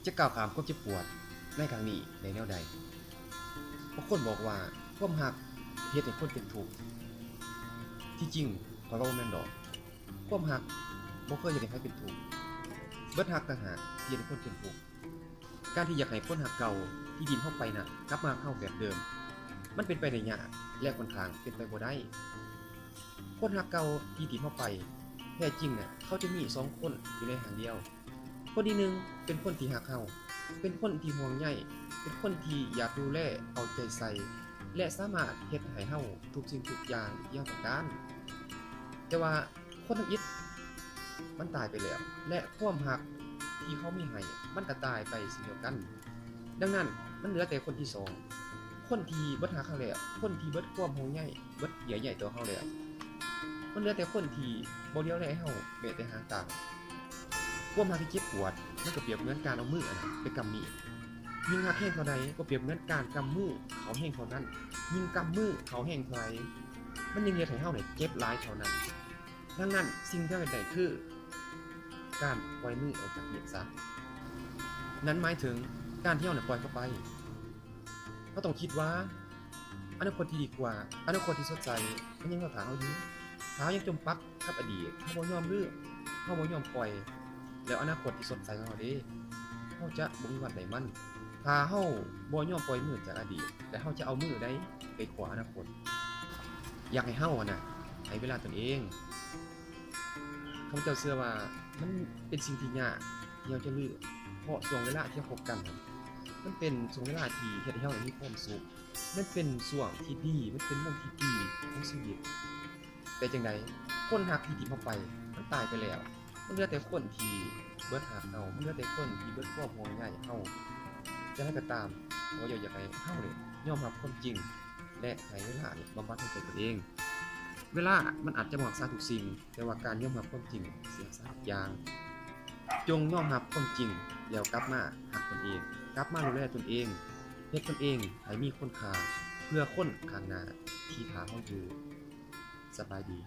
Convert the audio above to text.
ຈະກ້າວຂ້າມຄວາມເຈັບປວດໃນຄັ້ງນີ້ໄດ້ແນວໃດ? ບາງຄົນບອກວ່າ ຄວາມຮັກເຮັດໃຫ້ຄົນເປັນທຸກ. ທີ່ຈິງ ຂ້ອຍວ່າບໍ່ແມ່ນດອກ. ຄວາມຮັກບໍ່ເຄີຍເຮັດໃຫ້ໃຜເປັນທຸກ. ເບິດຮັກຕ່າງຫາກທີ່ເຮັດໃຫ້ຄົນເປັນທຸກ. ການທີ່ຢາກໃຫ້ຄົນຮັກເກົ່າທີ່ຖິ້ມເຮົາໄປນັ້ນກັບມາຮັກເຮົາແບບເດີມ, ມັນເປັນໄປໄດ້ຍາກ ແລະ ຂ້ອນຂ້າງເປັນໄປບໍ່ໄດ້. ຄົນຮັກເກົ່າທີ່ຖິ້ມເຮົາໄປ ແທ້ຈິງນະ ເຂົາຈະມີສອງຄົນຢູ່ໃນຮ່າງດຽວ. ຄົນທີໜຶ່ງເປັນຄົນທີ່ຮັກເຮົາ, ເປັນຄົນທີ່ຫ່ວງໃຍ, ເປັນຄົນທີ່ຢາກດູແລເອົາໃຈໃສ່ ແລະ ສາມາດເຮັດໃຫ້ເຮົາທຸກສິ່ງທຸກຢ່າງທີ່ເຮົາຕ້ອງການ. ແຕ່ວ່າຄົນທຳອິດມັນຕາຍໄປແລ້ວ ແລະ ຄວາມຮັກທີ່ເຂົາມີໃຫ້ມັນກໍຕາຍໄປເຊັ່ນດຽວກັນ. ດັ່ງນັ້ນ ມັນເຫຼືອແຕ່ຄົນທີສອງ, ຄົນທີ່ເບິດຮັກເຮົາແລ້ວ, ຄົນທີ່ເບິດຄວາມຫ່ວງໃຍ, ເບິດເຫຍື່ອໃຍຕໍ່ເຮົາແລ້ວ. ມັນເຫຼືອແຕ່ຄົນທີ່ບໍ່ຫຼຽວແລໃຫ້ເຮົາແມ້ແຕ່ຫາງຕາ. ຄວາມຮັກທີ່ເຈັບປວດ ມັນກໍປຽບເໝືອນການເອົາມືອັນນັ້ນໄປກຳມີດ. ຍິ່ງຮັກແຮງເທົ່າໃດ ກໍປຽບເໝືອນການກຳມືເຂົາແຮງເທົ່ານັ້ນ. ຍິ່ງກຳມືເຂົາແຮງເທົ່າໃດ ມັນຍິ່ງເຮັດໃຫ້ເຮົານີ້ເຈັບຫຼາຍເທົ່ານັ້ນ. ດັ່ງນັ້ນ ສິ່ງທີ່ເຮົາເຮັດໄດ້ຄື ການປ່ອຍມືອອກຈາກມີດຊະ. ນັ້ນໝາຍເຖິງການທີ່ເຮົານັ້ນປ່ອຍເຂົາໄປ. ເຮົາຕ້ອງຄິດວ່າ ອະນາຄົດທີ່ດີກວ່າ, ອະນາຄົດທີ່ສົດໃສ ມັນຍັງລໍຖ້າເຮົາຢູ່. ຖ້າເຮົາຍັງຈົມປັກກັບອະດີດ, ເຮົາບໍ່ຍອມລືມ, ເຮົາບໍ່ຍອມປ່ອຍ, ແລ້ວອະນາຄົດທີ່ສົດໃສຂອງເຮົາເດ? ເຮົາຈະບໍ່ມີວັນໄດ້ມັນ. ຖ້າເຮົາບໍ່ຍອມປ່ອຍມືຈາກອະດີດ, ແລ້ວເຮົາຈະເອົາມືໃດໄປຄວ້າອະນາຄົດ? ຢາກໃຫ້ເຮົາຫັ້ນນະ ໃຫ້ເວລາຕົນເອງ. ຂ້າພະເຈົ້າເຊື່ອວ່າມັນເປັນສິ່ງທີ່ຍາກທີ່ເຮົາຈະລືມ, ເພາະຊ່ວງເວລາທີ່ເຮົາຄົບກັນນັ້ນ ມັນເປັນຊ່ວງເວລາທີ່ເຮັດໃຫ້ເຮົາໄດ້ມີຄວາມສຸກ, ມັນເປັນຊ່ວງທີ່ດີ, ມັນເປັນໂມງທີ່ດີຂອງຊີວິດ. ແຕ່ຈັ່ງໃດ ຄົນຮັກທີ່ຖິ້ມເຮົາໄປ ມັນຕາຍໄປແລ້ວ. ມັນເຫຼືອແຕ່ຄົນທີ່ເບິດຮັກເຮົາ, ມັນເຫຼືອແຕ່ຄົນທີ່ເບິດຄວາມຫ່ວງໃຍເຮົາ. ຢ່າງໃດກໍຕາມ, ຂ້າພະເຈົ້າຢາກໃຫ້ເຮົານີ້ຍອມຮັບຄວາມຈິງ ແລະ ໃຫ້ເວລານີ້ບຳບັດໃຫ້ແກ່ຕົນເອງ. ເວລາມັນອາດຈະບໍ່ຮັກສາທຸກສິ່ງ, ແຕ່ວ່າການຍອມຮັບຄວາມຈິງຊິຮັກສາທຸກຢ່າງ. ຈົ່ງຍອມຮັບຄວາມຈິງ ແລ້ວກັບມາຮັກຕົນເອງ, ກັບມາດູແລຕົນເອງ, ເຮັດຕົນເອງໃຫ້ມີຄຸນຄ່າເພື່ອຄົນຂ້າງໜ້າທີ່ຖ້າເຮົາຢູ່. ສະບາຍດີ.